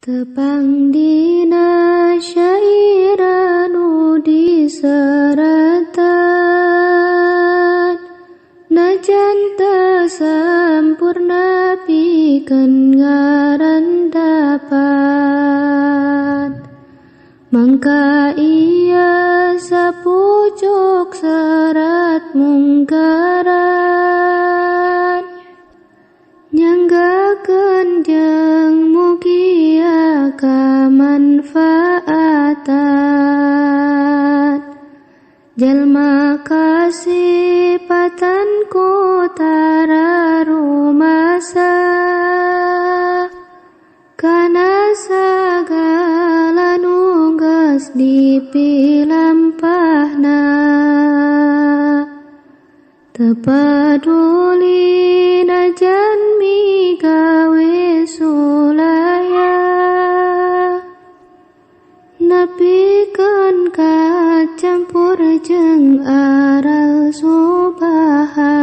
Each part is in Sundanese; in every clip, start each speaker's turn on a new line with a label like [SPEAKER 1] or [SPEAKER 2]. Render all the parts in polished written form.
[SPEAKER 1] Tepang dina syaira nu diseratan, najan teu sampurna pikeun ngarandapan. Mangka ieu sapucuk serat mungkaran, nyanggakeun jeung mugia kamanfaatan. Jalma kasipatan ku tara rumasa, kana sagala nu geus dipilampahna. Teu paduli najan migawe sulaya, nepikeun kacampur jeung aral subaha.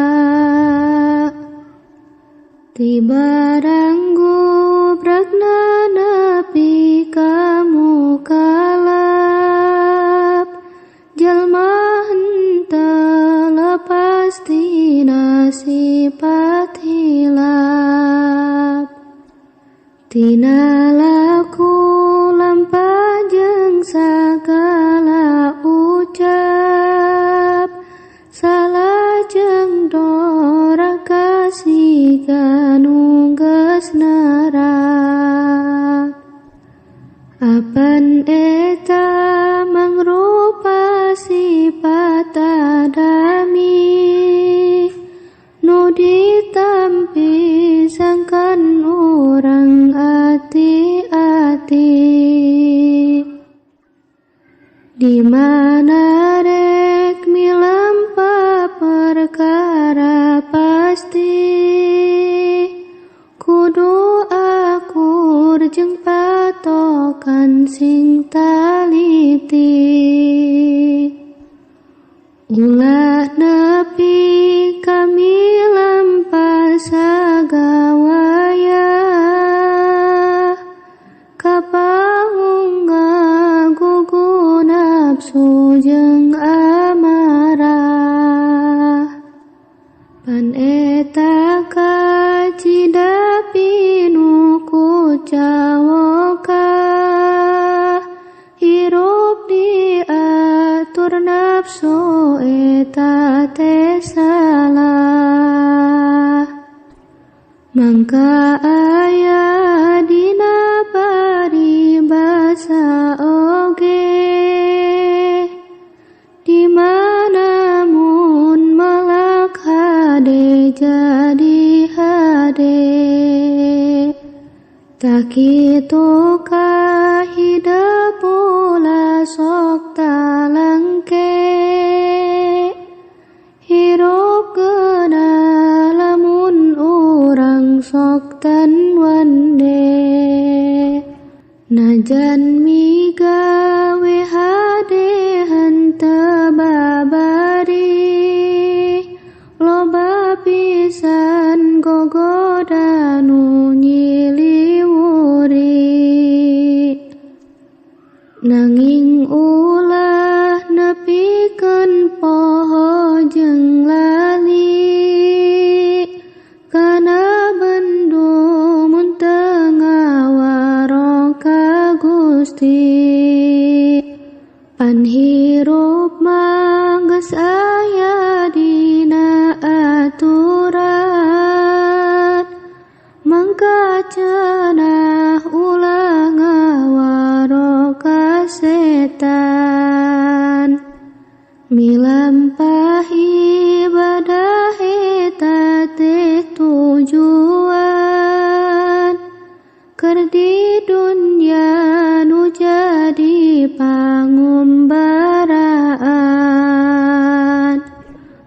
[SPEAKER 1] Ti barang gubrakna nepi ka mukalap, jalma henteu lepas tina sifat hilap. Tina laku lampah jeung sagala ucap, salah jeung doraka siga nu geus nerap. Apan eta mangrupa sifat adami, nu ditampi sangkan urang ati-ati. Di mana rek milampah perkara pasti, kudu akur jeung patokan sing taliti. Ulah nepi kami lampah sagawaya, kapaung ngagugu nafsu jeung amarah. Pan eta kacida pinu ku cawoka, hirup diatur nafsu eta teh salah. Mangka aya dina paribasa oge, di mana mun melak hade jadi hade. Tak kitu kahidep ulah sok talangke, hirup geuna lamun urang sok tan wande. Najan migawe hade henteu babari, loba pisan gogoda nu nyiliwuri. Nanging ulah nepikeun poho jeung lali, kana bendo mun teu ngawaro ka Gusti. Pan hirup mah geus aya dina aturan, mangka cenah ulah ngawaro ka setan. Milampah ibadah eta teh tujuan, keur di dunya nu jadi pangumbaraan.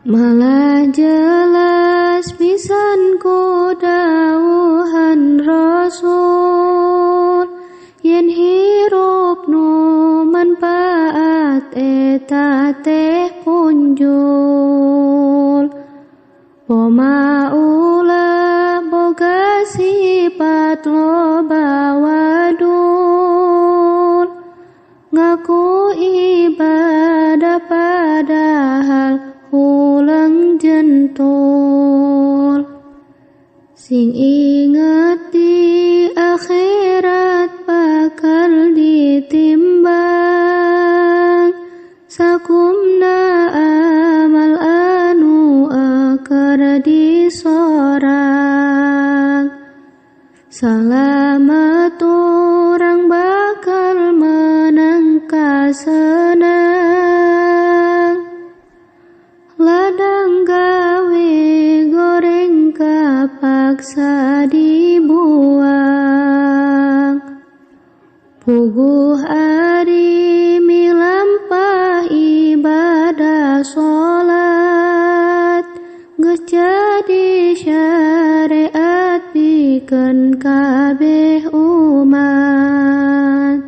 [SPEAKER 1] Malah jelas pisan ku dawuhan Rasul, yen hirup nu manfaat eta teh punjul. Poma ulah boga sifat loba wadul, Sing inget di akhirat bakal ditimbang, sakumna amal anu akar disorang. Salamat orang bakal menang kasenang, ladang gawe goreng kapaksa dibuang. Puguh ari milampah ibadah sholat, geus jadi syariat pikeun kabeh umat.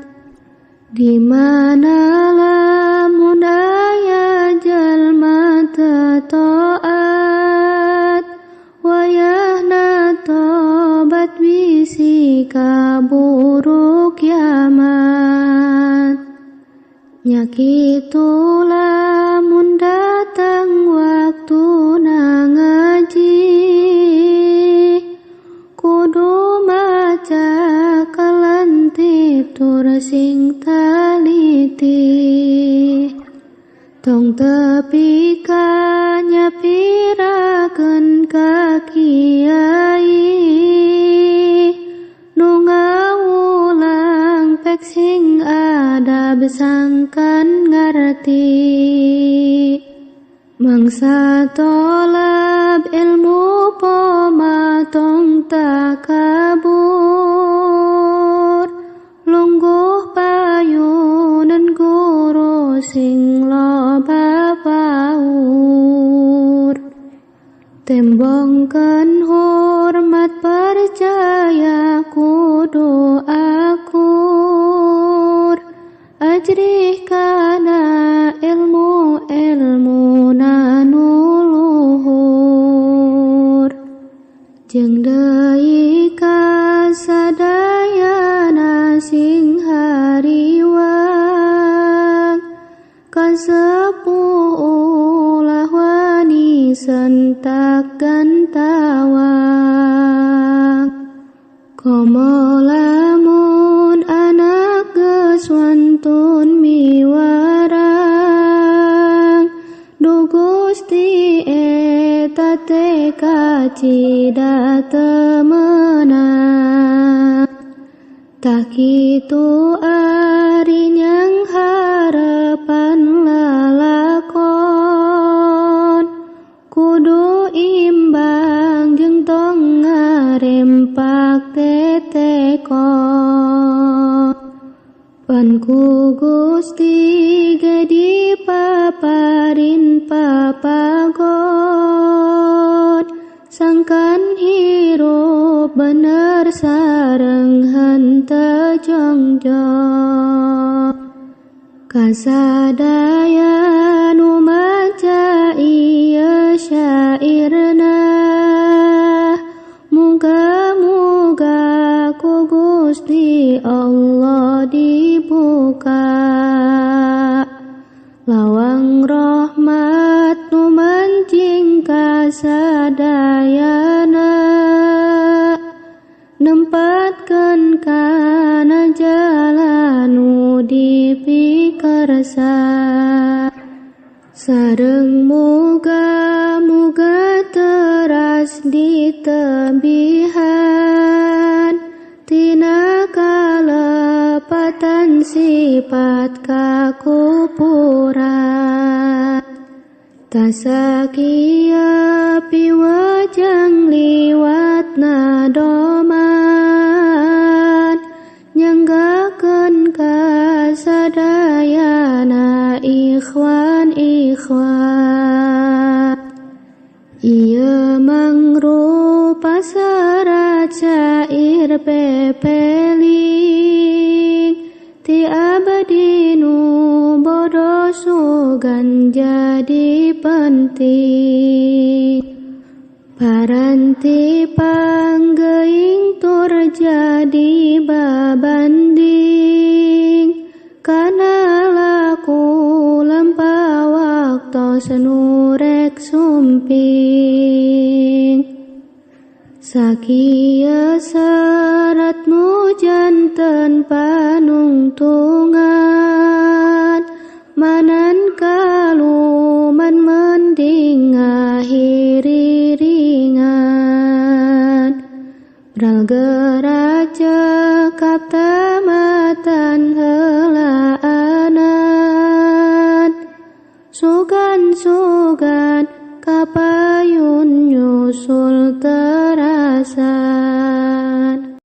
[SPEAKER 1] Di mana lamun aya jalma teu taat, wayahna tobat bisi kaburu kiamat. Nya kitu lamun datang waktuna ngaji, kudu maca kalanti tur sing taliti. Tong tepi ka nyapirakeun ka kiai, nu ngawulang pek sing adab sangkan ngarti. Mangsa tolab ilmu poma tong takabur, lungguh payunan guru sing loba paur. Tembongkeun hormat percaya kudu akur, ajrih kana ilmu ilmu nanu luhur. Jeung deui kasadayana sing hariwang, kasepuh ulah wani sentak gantawang. Komo lamun anak geus wantun miwarang, duh Gusti eta teh kacida teu meunang. Tah kitu ari nyang harepan lalakon, kudu imbang jeung tong ngarempak tetekon. Pan ku Gusti ge dipaparin papagon, sangkan hirup bener sareng henteu jongjon. Kasadaya nu maca ieu syairna, muga-muga ku Gusti Allah dibuka lawang rahmat nu mancing kasadayana, nempatkeun kana jalan nu dipikersa. Sareng muga-muga teras ditebihan, tina kalepatan sifat kakupuran. Tasakia piwajang liwat nadoman, nyanggakeun kasadayana ikhwan ikhwan. Ieu mangrupa serat syair pepeling, ti abdi nu bodoh sugan jadi penting. Paranti panggeing tur jadi babanding, kana laku lampah waktos nu rek sumping. Sakieu serat nu janten panungtungan, manan kaluman mending ngahiri ringan. Bral geura cekap tamatan heulaanan, sugan-sugan kapayun nyusul terasa.